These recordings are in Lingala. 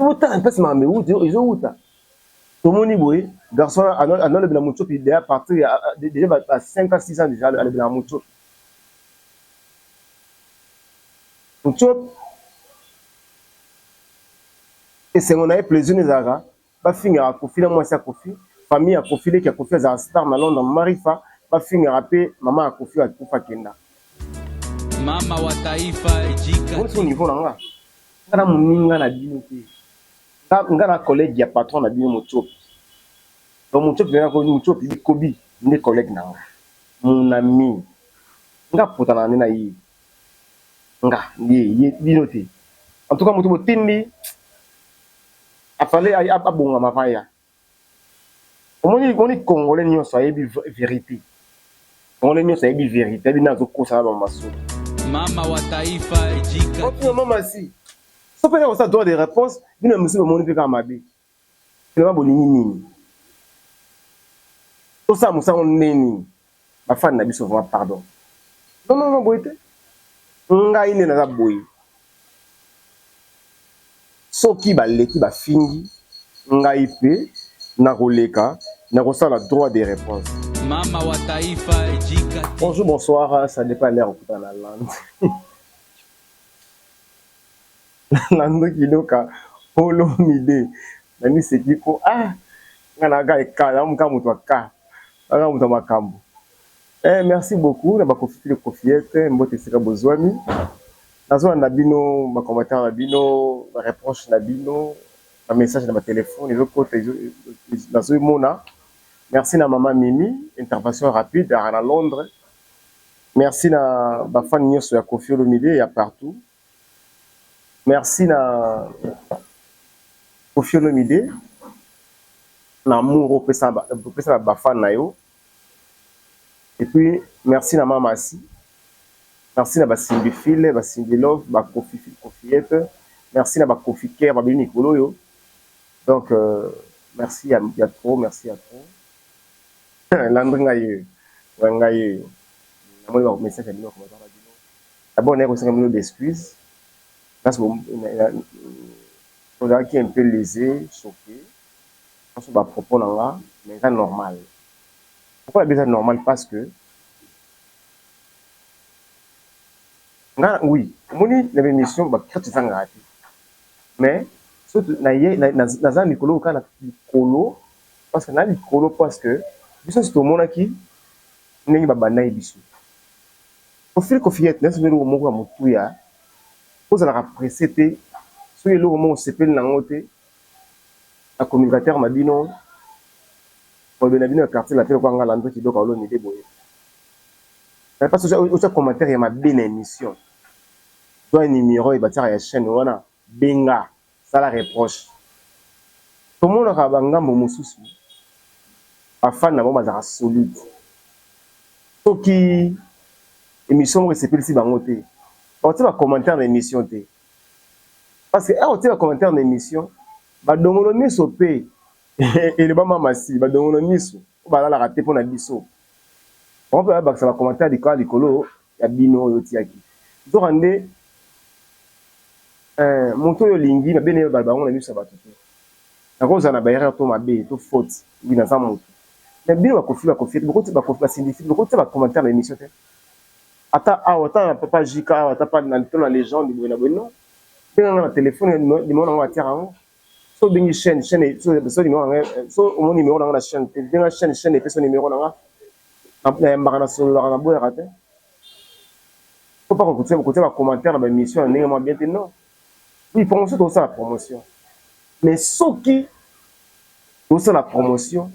Botala mpasi makambo ewuti ezowuta. Tomoni boye garçon analobela Mutsopi deja partir ya deja ba 5 ans 6 ans deja alobelaka Mutsopi. Mutsopi esengo na ye plaisir ezalaka bafingaka Koffi na mwasi ya Koffi, famille ya Koffi, leki ya Koffi azalaka star na Londres mama Rifa, bafingaka pe mama ya Koffi oyo akufa akenda. Mama wa taifa ejika. Omoni niveau na nga? Nga na muninga na bino te. Nga, nga na collègue ya patron na bino Mutiopi. Donc Mutiopi na ko Mutiopi Kobi nde collègue na nga. Mon ami. Nga potana nde na ye. Nga ye, ye bino te. En tout cas moto botindi afale abongama avant ya. Omoni omoni congolais nionso ayebi verite. Congolais nionso ayebi verite, ayebi nde azokosa na ba masolo. Mama wa taifa ejika. Oyo mama si. Soki pe kosala droit de réponse, bino misusu bomoni pe kaka mabe. Finalement bolingi nini? Tosala mosala ngo ndenge nini? Ba fan na biso vraiment pardon. Non non non boye te. Ngai nde naza boye. Soki baleki bafingi ngai pe nakoleka nakosala droit de reponse. Mama wa taifa ejika. Bonjour bonsoir ça depend l'heure okutana na land. Lando kidoka olomide na miseki po ah nga na ka eka na muka moto aka nga moto makambo. Eh merci beaucoup na ba kofifile kofiete mbote esika bozwami. Nazolanda bino ba commentaire na bino ba reproche na bino ba message na ba telephone ezokota nazomona. Merci na mama Mimi intervention rapide aka na Londres. Merci na ba fan nyonso ya Koffi Olomide ya partout. Merci na Koffi Olomide na amour opesa na ba fan na yo. Et puis merci na mama Asi. Merci na ba Cindy File, ba Cindy Love, ba Koffi Koffiette. Merci na ba Koffi Care babimi mikolo oyo. Donc euh, merci ya, ya trop, merci ya trop. Landry ngai yeyo. Ouais ngai yeyo. Namoni ba message ya bino commentaire na bino. D'abord naye kosenga bino d'excuse. Parce que ozalaki un peu lésé, choqué. Parce ba propos na nga, mais eza normal. Pourquoi eza normal parce que nga oui, omoni na émission ba critique ezangaka te. Mais soki na ye naza likolo kaka na likolo parce que na likolo parce que biso nyonso tomonaki ndenge babandaki biso. Koffi Koffiette nayebisa bino eloko moko ya motuya, ozalaka presse te soki eloko moko osepeli na yango te na communicateur na bino molobi na bino ya quartier latin lokola nga Landry Kidoka Olomide boye parce otia commentaire ya mabe na emission zwa numero batiaka ya chaîne wana benga sala reproche tomonaka ba ngambo mosusu ba fan na bango bazalaka solide soki emission moko esepelisi bango te bakotia ba commentaire na emission te parce que awa otia ba commentaire na emission badongolo miso pe eloba mama si badongolo miso oyo balalaka te mpo na biso bango mpe babakisa ba commentaire likolo likolo ya bino oyo otiaki nzoka nde eh, moto oyo olingi mabe naye baloba yango na miso ya bato te nakozala na ba erreur to mabe to faute oui naza moto mais bino bakofi bakofi bokoti bakofi basindisi bokotia ba commentaire na émission te ata awa ata na papa JK awa ata pa na to na légende boye na boye non benga nga na téléphone numéro na nga batiaka yango so obengi chaîne chaîne so numéro na nga so omoni numéro na nga na chaîne te benga chaîne chaîne epesa numéro na nga nayambaka nasololaka naboyaka te faut pas kotia kotia ba commentaire na ba émission na ndenge mwa bien te non oui promotion tozosala promotion mais soki tozosala promotion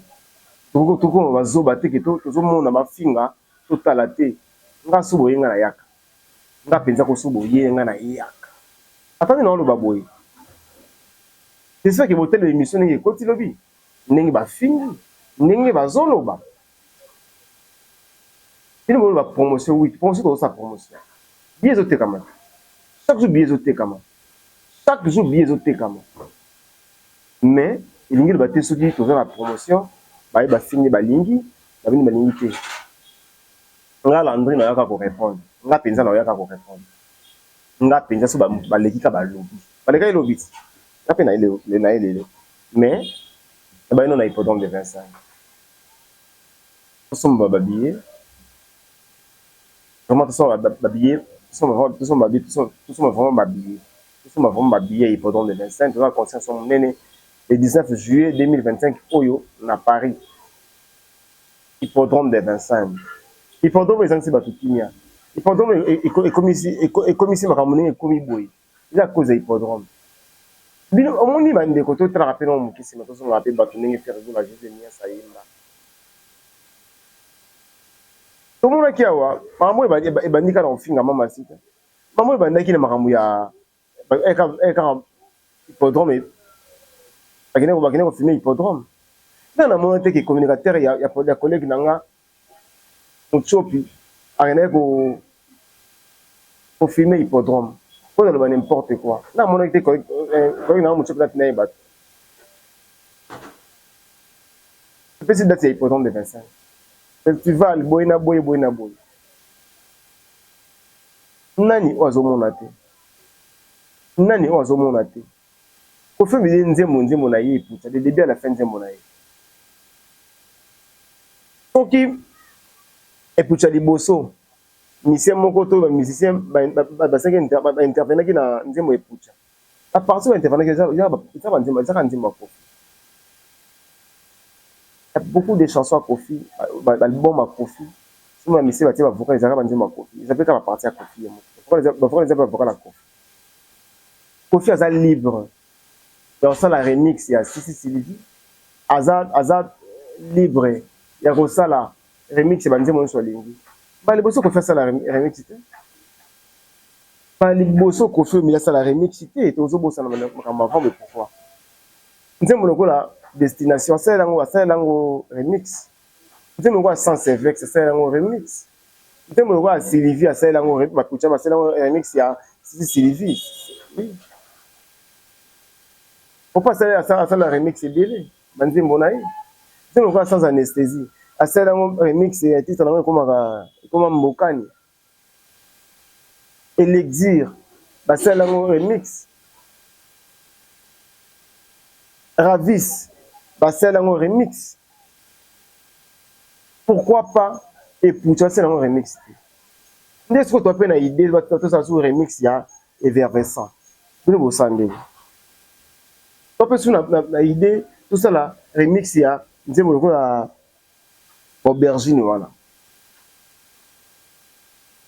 tokoma bazoba te ke tozomona mafinga totala te nga so boye nga nayaka nga mpenza koso boye nga nayaka ata nde naoloba boye j'espère ke botelela émission ndenge ekoti lobi ndenge bafingi ndenge bazoloba bino boloba promotion oui promotion tozosala promotion billet ezotekama te chaque jour billet ezotekama chaque jour billet ezotekama mais elingi loba te soki toza na promotion baye bafingi balingi babini balingi te nga Landry nayaka korépondre nga mpenza nayaka korépondre nga mpenza so baleki ka balobi balekaki lobi ti. Nga mpe naye lelo, mais nabayi no na hippodrome de Vincennes. Tosomba ba billet, vraiment tosomba ba billet, tosomba vraiment ba billet, tosomba vraiment ba billet ya hippodrome de Vincennes. Toza conscience monene le 19 juillet 2025 oyo na Paris, hippodrome de Vincennes. Hippodrome ezangisi bato kimia. Hippodrome ekomisi makambo ndenge ekomi boye, eza cause ya hippodrome. Bino omoni, bandeko, totalaka mpe na moke nsima, tozongaka mpe bato ndenge Ferre Gola, Jésus Mias ayemba. Tomonaki awa makambo oyo ebandi kaka na kofinga mama sita. Makambo oyo ebandaki na makambo ya kaka hippodrome, bakende kofilmer hippodrome. Nga namona te ke communicateur ya collègue na nga Mutsopi akendaki kofilmer hippodrome mpo naloba n'importe quoi. Namonaki te collègue na nga Mutsopi natina ye bato epesi date ya hippodrome de Vincennes, festival boye na boye, boye na boye. Nani oyo azomona te? Nani oyo azomona te? Koffi Olomide, nzembo na ye eputa de début à la fin. Nzembo na ye soki eputa liboso, musicien moko to bamusicien basalaki baintervenaki na nzembo eputa. À partir baintervenaki, ezaka nzembo ya Koffi. Il y a beaucoup de chansons à Koffi, baalbum ya Koffi. Soki bamusicien batie bavocal, ezalaka banzembo ya Koffi, eza mpe kaka bapartie ya Koffi ye moko. Bavocal eza mpe bavocal ya Koffi. Koffi aza libre ya kosala remix ya Sisi Sylvie, aza libre ya kosala remix ya banzembo nyonso alingi. Baliboso Koffi asala remix te, baliboso Koffi Olomide asala remix te. Tozobosana makambo avant. Mais pourquoi nzembo lokola Destination asalela yango, asalela yango remix? Nzembo lokola Sans Vex, asalela yango remix. Nzembo lokola Sylvie, asalela yango, bakutia basalela yango remix ya Sisi Sylvie. Oui, pourquoi asala remix ebele banzembo na ye? Nzembo lokola Sans Anesthésie, asalela yango remix ya titre nango ekomaka ekoma Mbokani. Elixir, basalela yango remix. Ravis, basalela yango remix. Pourquoi pas eputa basala yango remix te? Nde soki toa mpe na idée tosala su remix ya Effervescent, bino bosala ndenge to mpe su na idée tosala remix ya nzembo lokola Aubergine wana,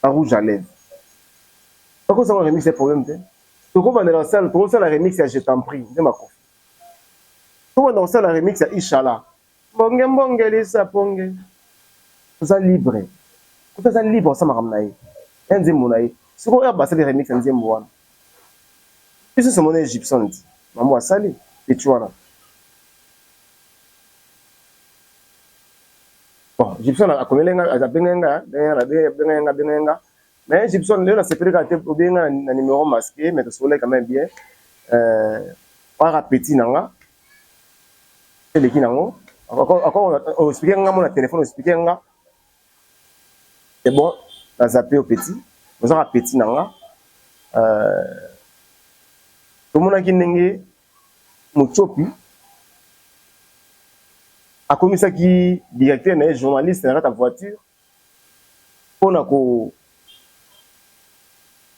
Rouge à lèvre, bakosala remix ya problème te. Tokobandela kosala, tokosala remix ya Je t'en prie, nzembo ya Koffi. Tokobanda kosala remix ya Ishala, Mbonge mbonge lisa ponge. Toza libre, Koffi aza libre kosala makambo na ye ya nzembo na ye. Sikoyo oyo basali remix ya nzembo wana, biso nyonso mona Egyptson ti mamo asali peti wana. Bon, Egyptson akomeli nga, abengai nga, abengai nga, abengai nga. Mais Egyptson, lelo nasepeli kaka te obengi nga na numéro masqué, mais tosololaki quand même bien. Waka petit na nga eleki nango, oexpliquer nga mo na téléphone, oexpliquer nga, c'est bon, nazape yo petit, ozaka petit na nga. Tomonaki ndenge Mutsopi akomisaki directeur na ye journaliste na kati ya voiture mpona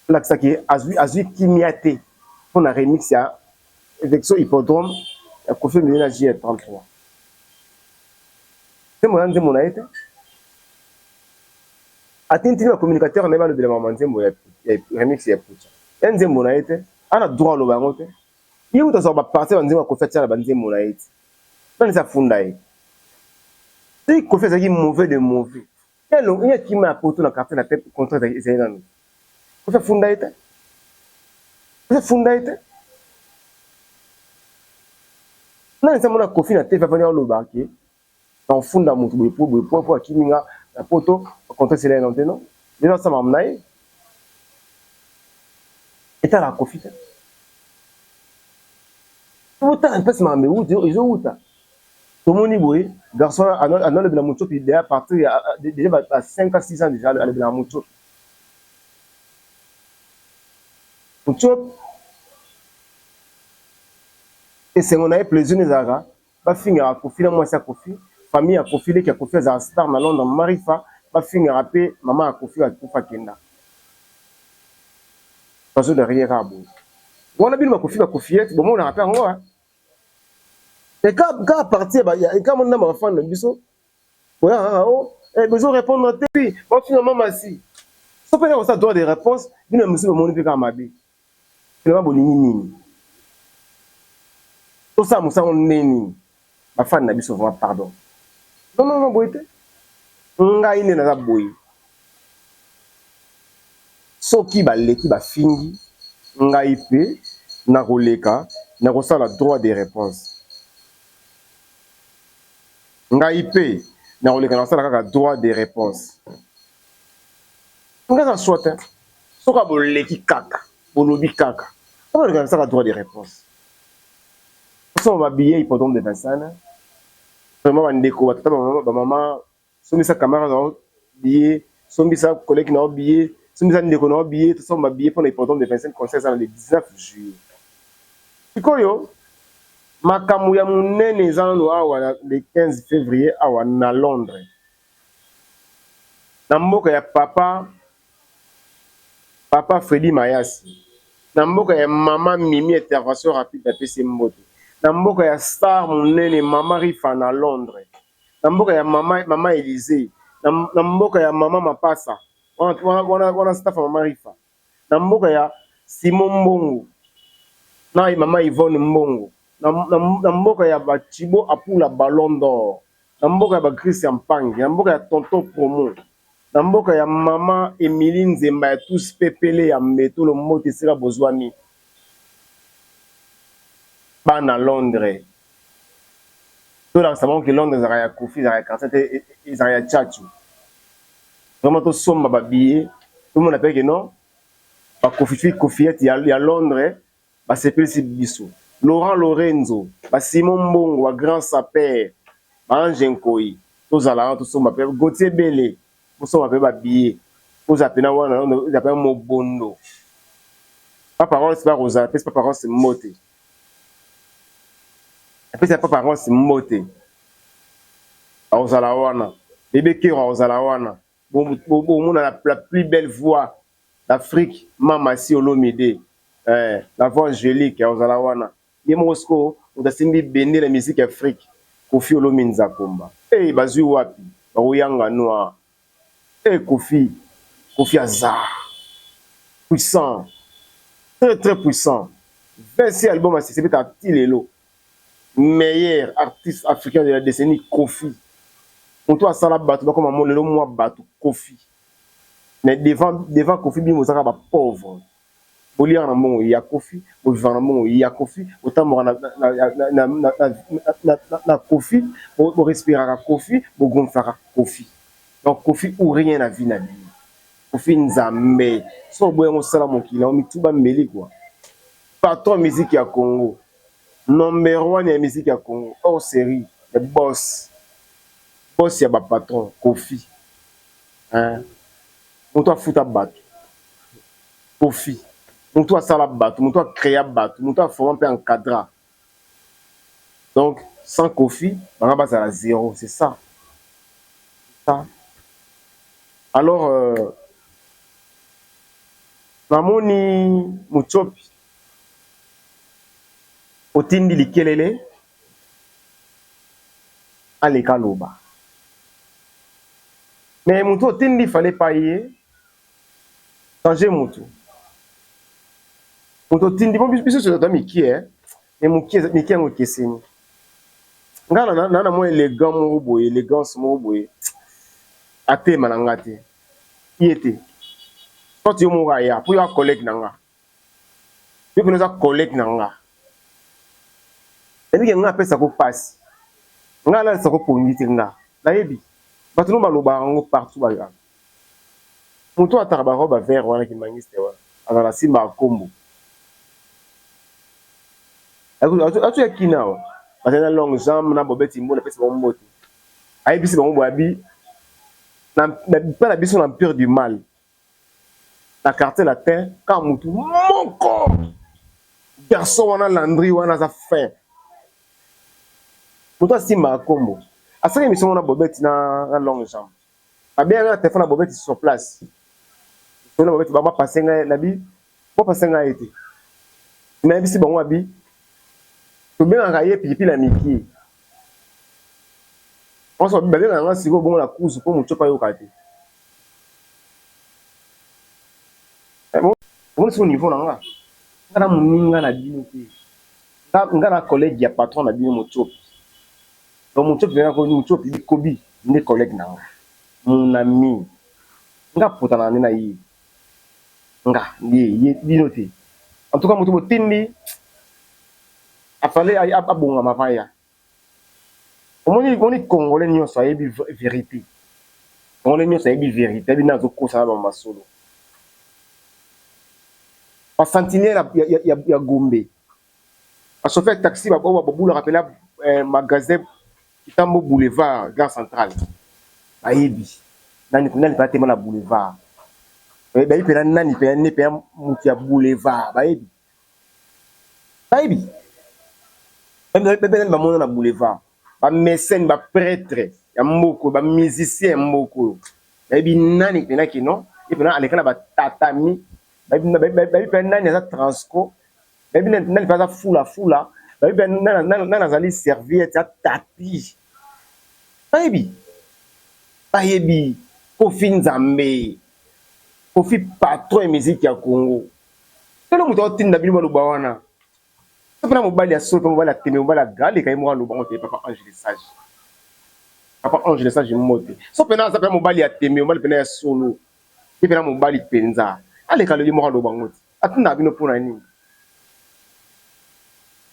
kolakisaki azwi kimia te mpona remix ya version hippodrome ya Koffi Olomide na JR33. Nzembo na nzembo na ye te, atintini bacommunicateur na ye balobela mama nzembo ya remix ya Pucha ya nzembo na ye te. Ana droit aloba yango te. Ye kutu azwaka bapartie banzembo ya Koffi, atia na banzembo na ye ti nani esi afunda ye. Soki Koffi azalaki mauvais de mauvais, ye akima ya poto na quartier na te, contrat ezali nanu. Koffi afunda ye te, Koffi afunda ye te. Nani esi amona Koffi na TV avandi aloba ke na ofunda motu boye po boye po akimi nga na poto, contrat esila ye nano te? Non, lelo asala makambo na ye, etalaka Koffi te. Otala mpasi makambo ewuti, ezowuta. Tomoni boye garçon analobela Mutsopi déjà à partir ya déjà ba 5 à 6 ans déjà alobelaka Mutsopi. Mutsopi. Esengo na ye, plaisir na ye ezalaka bafingaka Koffi na mwasi ya Koffi, famille ya Koffi, leki ya Koffi azalaka star na Londres, mama Rifa, bafingaka pe mama ya Koffi oyo akufa akenda. Oiseau de rien kaka boye. Wana bino ba Koffi ba Koffiette bomonaka pe yango hein. Mais kaka partie ya kaka mona ba fan na biso oya kaka oh eh bozo répondre te bafinga mama si. Soki pe kosala droit de réponse bino mosusu bomoni pe kaka mabe. Finalement bolingi nini? Tosala mosala ngo ndenge nini? Ba fan na biso vraiment pardon. Non non non boye te. Ngai nde naza boye. Soki baleki bafingi ngai pe nakoleka nakosala droit de réponse. Ngai pe nakoleka nakosala kaka droit de réponse. Nga aza choix te. Soki boleki kaka, bolobi kaka. Oyo kaka droit de réponse. Osomba ba billet hippodrome de Vincennes. Vraiment bandeko, batata, ba mama, sombisa camarade na yo billet, sombisa collègue na yo billet, sombisa ndeko na yo billet, tosomba billet mpona hippodrome de Vincennes, concert eza na le 19 juillet. Sikoyo makambo ya monene eza nanu awa na le 15 février awa na Londres. Na mboka ya papa papa Freddy Mayasi, na mboka ya mama Mimi intervention rapide napesi ye mbote, na mboka ya star monene mama Rifa na Londres, na mboka ya mama mama Elysee, na, na mboka ya mama Mapasa wana, wana, wana, wana staff ya mama Rifa, na mboka ya Simon Mbongo na mama Yvonne Mbongo, na, na, na mboka ya ba Thibaut Apula Ballon d'Or, na mboka ya ba Christian Mpangi, na mboka ya Tonton Promo, na mboka ya mama Emilie Nzemba ya tous pepele ya Mbetolo, mbote esika bozwami bana Londres. Tolakisa bango ke Londres ezalaka ya Koffi, ezalaka ya quartier te, ezalaka ya Tchatcho. Vraiment tosomba ba billets, tomona pe ke non ba Koffi Koffiette ya, ya Londres basepelisi biso. Laurent Lorenzo, ba Simon Mbongo, ba grand sapeur, ba Ange Nkoyi, tozala wana tosomba pe Gauthier Bele, bosomba pe ba billets. Ozala pena wana, ozala pena mobondo. Papa Rolls bakozala, pesi Papa Rolls mbote. Apesi Papa Rolls mbote. Akozala wana. Bebe Kero akozala wana. Bomona la, la plus belle voix d'Afrique, Mama Si Olomide. Eh, la voix angélique akozala wana. Ye moko sikoyo moto asimbi bendele ya musique Afrique, Koffi Olomide Nzakomba. Eh, bazwi wapi? Bakoyanga noir. Eh, Koffi, Koffi aza puissant, très très puissant. 26 album asisi beta ti lelo. Meilleur artiste africain de la décennie, Koffi. Moto asala bato bakoma mo lelo mwa bato Koffi. Mais devant devant Koffi bino bozaka ba pauvre. Boliaka na mbongo ya Koffi, bovivaka na mbongo ya Koffi, botambolaka na, na, na, na, na, na, na, na Koffi, borespiraka Koffi, bogonflaka Koffi. Donc Koffi ou rien na vie na bino. Koffi Nzambe. So oboya mosala mokili na mituba mbeli quoi. Patron musique ya Congo. Number one ya musique ya Congo. Hors série. Le boss. Boss ya ba patron. Koffi. Hein? Moto afuta bato. Koffi. Moto asala bato. Moto acréa bato. Moto aforma mpe encadra. Donc, sans Koffi, banga bazala zéro. C'est ça. Ça. Alors, namoni Mutsopi otindi likelele aleka loba. Mais mutu otindi fallait pas ye changer mutu. Mutu otindi bon biso toza miki eh mais muki miki yango ekeseni. Nga na na na mwa élégant moko boye, élégance moko boye. Atema na nga te. Ye te. Soit yo moko aya, po yo collègue na nga. Yo pena oza collègue na nga. Nayebi ke nga apesa ko pasi. Nga alalisa ko pongi te nga. Nayebi. Bato no balobaka yango partout ba. Moto ataka ba robe vert wana kimangiste wana. Azala simba kombo. Atu ya kina awa. Bazali na longue jambe na bobeti mbona pesa bango mbote. Ayebisi bango boye abi na na na biso na empire du mal. Na quartier latin ka mutu moko garçon wana Landry wana aza fin. Moto asimbaka nkombo asali émission ngo na Bobete na longue jambe, abengaka na telefone na Bobete sur place. Na Bobete bango bapase ngai na bi bopase ngai ye te. Nayebisi bango, abi tobengaka ye pilipili ya miki. Nyonso babengaka nga sikoyo bongo na kuzu mpo motu ayoka te. Omoni sikoyo niveau na nga. Nga na moninga na bino te, nga na collègue ya patron na bino Motiopi. Donc Motiopi, Motiopi Bikobi nde collègue na nga, mon ami. Nga potana nde na ye, nga ye ye bino te. En tout cas, moto botindi afale abongama va ya. Omoni, omoni, Congolais nyonso ayebi vérité. Congolais nyonso ayebi vérité, ayebi nde azokosana bamasolo. Basentinelle ya Gombe, bachauffeur ya taxi oyo babulaka mpena magasin Kitambo Boulevard, Gare Centrale, bayebi nani nani mpena tema na boulevard. Bayebi mpena nani mpena ne mpena moto ya boulevard. Bayebi, bayebi mpe nani bamona na boulevard. Bamécène, baprêtre ya mboka, bamusicien ya mboka oyo, bayebi nani mpena kino ye mpena aleka na batatami. Bayebi mpe nani aza transco, bayebi nani mpe aza fulafula, bayebi mpe nani azali serviette ya tapis. Bayebi, bayebi Kofi Nzambe, Kofi patron ya musique ya Congo. Tolo moto aotinda bino baloba wana so mpena mobali ya solo mpe mobali ya tembe, mobali ya galeka ye moko aloba ngo te. Papa Ange le Sage, Papa Ange le Sage mote so mpena aza mpena mobali ya tembe, mobali mpena ya solo ye mpena mobali mpenza aleka lobi moko aloba ngo te. Atindaka bino mpona nini?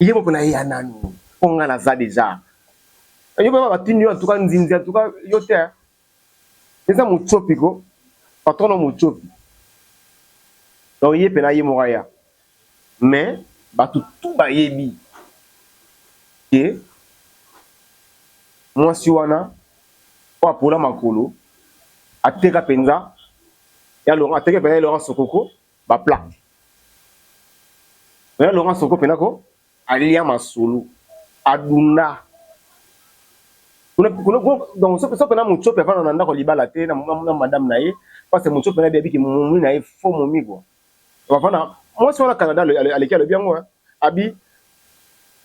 Ye moko na ye ya nanu mpo nga naza déjà. Yo mpe batindi yo, antuka nzinzi, antuka yo te. Eza Motiopi ko patron na Motiopi. Donc ye mpena ye moko aya, mais bato tu bayebi ke mwasi wana oyo apola makolo ateka mpenza ya Laurent, ateka mpenza ya Laurent Sokoko baplat ya Laurent Sokoko mpena ko alia masolo adunda. Donc so mpena Motiopi avanda na ndako libala te na madame na ye, parce que Motiopi na biyabiki momi na ye, faux momi quoi. Bavanda mwasi wana Canada, aleki alobi yango, abi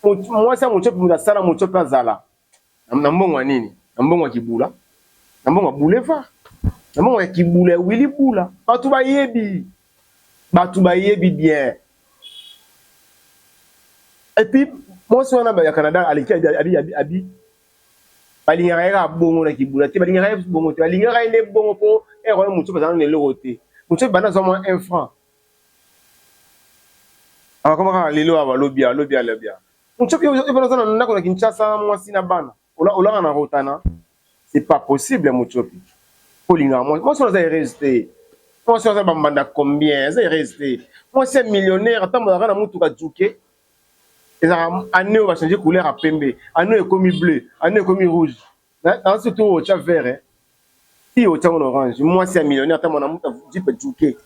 mwasi ya Motiopi, moto asala Motiopi azala na mbongo ya nini? Na mbongo ya kibula, na mbongo ya boulevard, na mbongo ya kibula ya Wili Bula. Bato bayebi, bato bayebi bien. Et puis mwasi wana ya Canada aleki abi balingaka ye kaka bongo na kibula te, balingaka ye bongo te, balingaka ye nde bongo mpo ere wana Motiopi azala na eloko te. Motiopi banda azwa mwa 1 franc, akoma kaka lelo awa alobi, alobi, alobi. Motiopi yo mpona oza na ndako na Kinshasa, mwasi na bana, olaka na Rotana, c'est pas possible. Motiopi olingaka mwasi, mwasi wana aza heureuse te. Mwasi wana aza bambanda combien, aza heureuse te. Mwasi ya millionnaire atambolaka na mutuka juke, ezalaka année oyo bachange couleur ya pembe, année oyo ekomi bleu, année ekomi rouge, na surtout otya vert ti otya ngo na orange. Mwasi ya millionnaire atambola na mutuka jeep juke,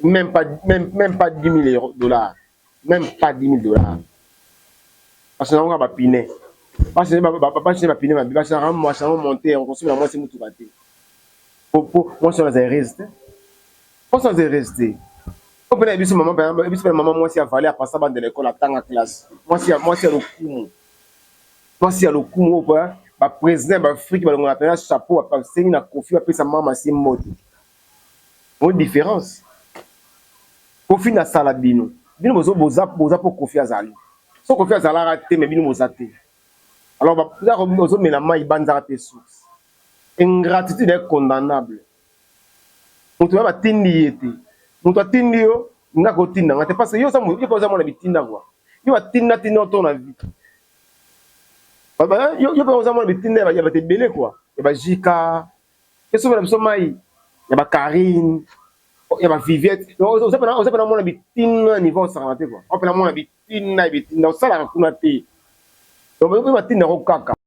même pas, même pas 10 000 euros, dollars, même pas 10 000 dollars. Parce que nango bapine, bachange bapine mabe, bachange yango monte okosomela mwasi mutuka te. Po mwasi wana aza heureuse te, mwasi wana aza heureuse te. Po mpena biso mama, biso mpena mama, mwasi ya vale apasa bandela ekole, atanga classe, mwasi ya lokumu, mwasi ya lokumu oyo mpo baprésident baAfrike balongola mpena chapeau, basengi na Kofi bapesa mama si mbote. Mo différence, Kofi nasala bino, bino boza boza mpo Kofi azali. So Kofi azalaka te, me bino boza te. Alors ozomela mai, banzaka te. Source ingratitude est condamnable. Moto oyo batindi ye te, moto atindi yo, nga kotinda nga te, parce que yo oza mwana bitinda kua. Yo batinda tinda oto na vie, yo mpe oza mwana bitinda ya bato ebele kua, ya bajika esomela biso mai, ya bakarine, ya baviviette. Oza mpena mwana bitinda niveau osakana te kua. Opena mwana bitinda, bitinda osalaka kuna te, donc batindako kaka.